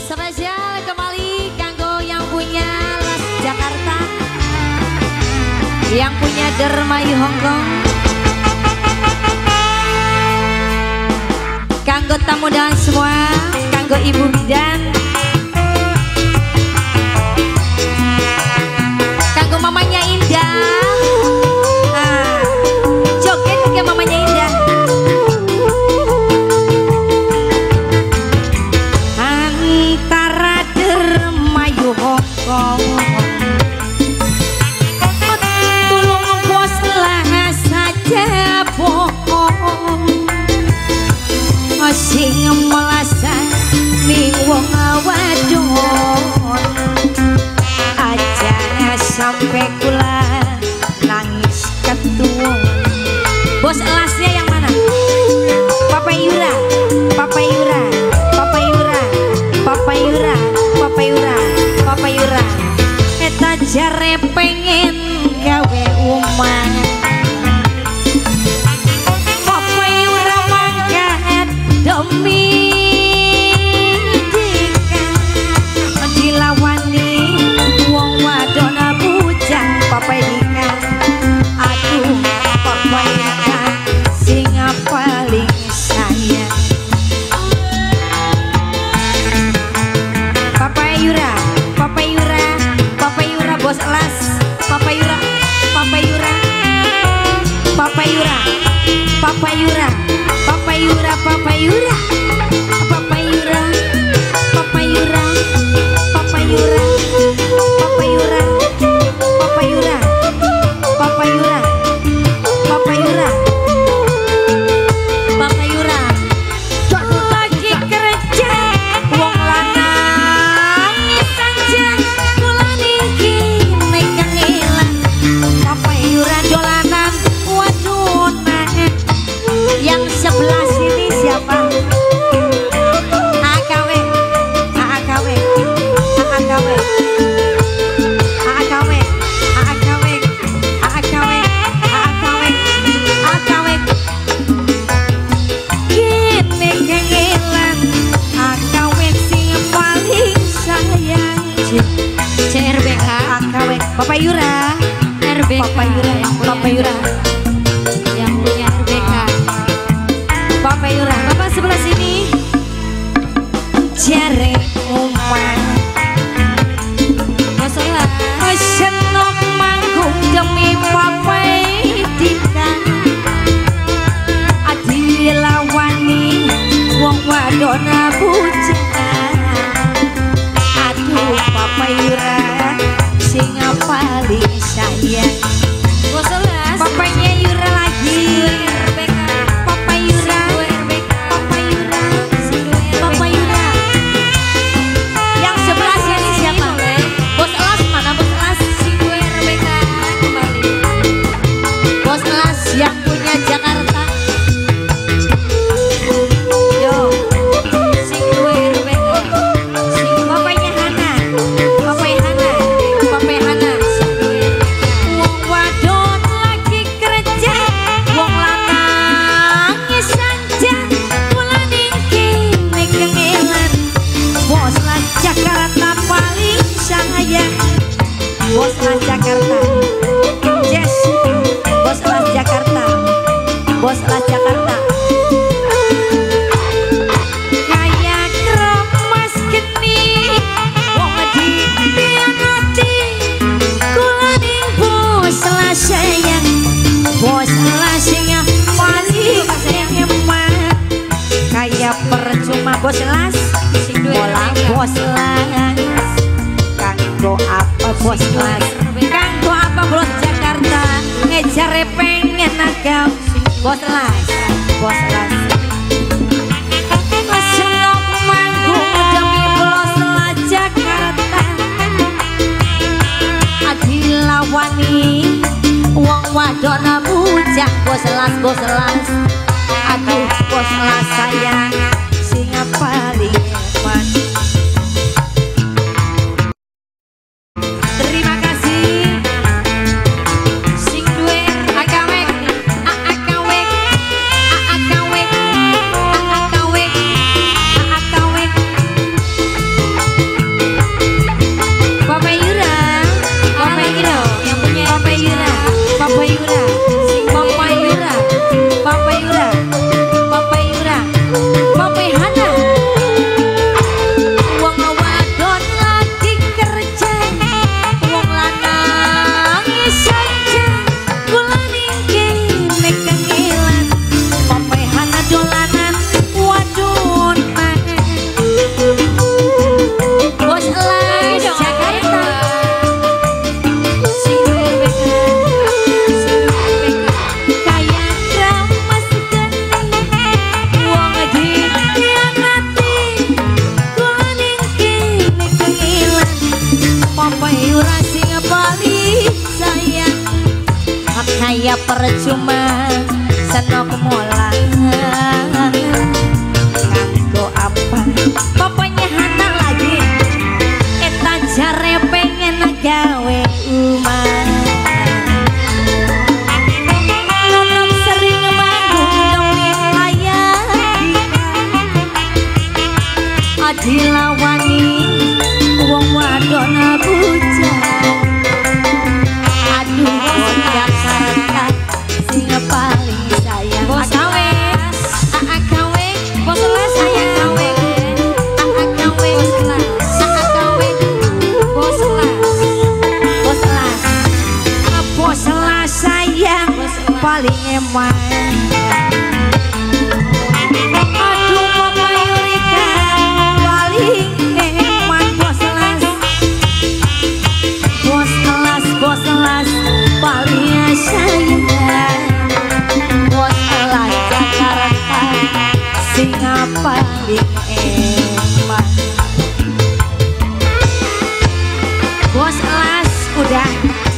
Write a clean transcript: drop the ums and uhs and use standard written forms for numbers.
Spesial kembali kanggo yang punya Las Jakarta, yang punya Dermayu Hongkong, kanggo tamu dan semua, kanggo ibu bidan, kanggo mamanya Indah. Nah, joget ke mamanya Indah. Antara Dermayu Hongkong, tulung bos lah saja bohong, sing melasan ning wong wadon, aja sampai kula nangis ketuwon. Bos elasnya yang mana? Papa Yura, Papa Yura, Papa Yura, Papa Yura, Papa Yura, Papa Yura. Eta jare pengen gawe umah, Papa Yura mangkat demi dika, dilawani wong wadon bujang. Papa Dika, aduh Papa Dika sing paling sayang. Papa Yura, Papa Yura, Papa Yura bos elas, Papa Yura, Papa Yura, Papa Yura, Papa Yura, Papa Yura, Papa Yura, Papa Yura, Papa Yura, Papa Yura, Papa Yura, Papa Yura, Papa Yura, Papa Yura, Papa Yura. Lagi kerja wong lanang sanjang kula niki nek kangelan. Papa Yura dolanan wadunan. Yang sebelah sini siapa? AKW, AKW, AKW, AKW, AKW, AKW, AKW, AKW. Kene kangelan AKW sing paling sayang. CRBK, AKW, Papa Yura, RBK, Papa Yura, Papa Yura, yang punya RBK, Papa Yura. Bapak sebelah sini. Jare umah Bos elas, senok manggung demi Papa Dika, dilawani wong wadon bujang. Aduh Papa Yura sing paling sayang. Bos elas, Papanya Yura lagi, RBK, Papa Yura, RBK, Papa Yura, Papa Yura. Yang sebelah sini siapa? Bos elas mana bos elas? Si gue RBK kembali. Bos elas yang punya Jakarta. Yo, Si gue RBK, si papanya Hana, papanya Hana, papanya Hana. Wong wadon lagi kerja, wong lanang sanjang, kula niki nek kangelan. Bos las Jakarta paling sayang. Bos las Jakarta, yes. Bos las Jakarta, bos las Jakarta. Kaya kremas geni, wong dipianati, kula ning bos las sayang. Bos las sing paling hemat. Kaya percuma bos las, bola bos las. Kanggo apa bos las? Kanggo apa bos Jakarta? Ngejare pengen agam. Bos las, bos las. Senok manggung demi bos las Jakarta, dilawani wong wadon bujang. Bos las, bos las, aduh bos las sayang sing paling hebat. Terima kasih. Sing duwe AKW, AKW, AKW, AKW, AKW. Percuma senok mola nganggo apa papanya Hana lagi eta jare pengen gawe umah nonton sering manggung demi layak dilawani wong wadon bujang aduh Jakarta sing paling sayang Bos KW AAKW Bos Las AAKW AAKW AAKW Bos Las Bos Las Bos Las sayang paling eman. Aduh Papa Yurika paling eman Bos Las Bos Las Bos Las paling sayang Bos Las Jakarta sing paling eman. Bos Las udah.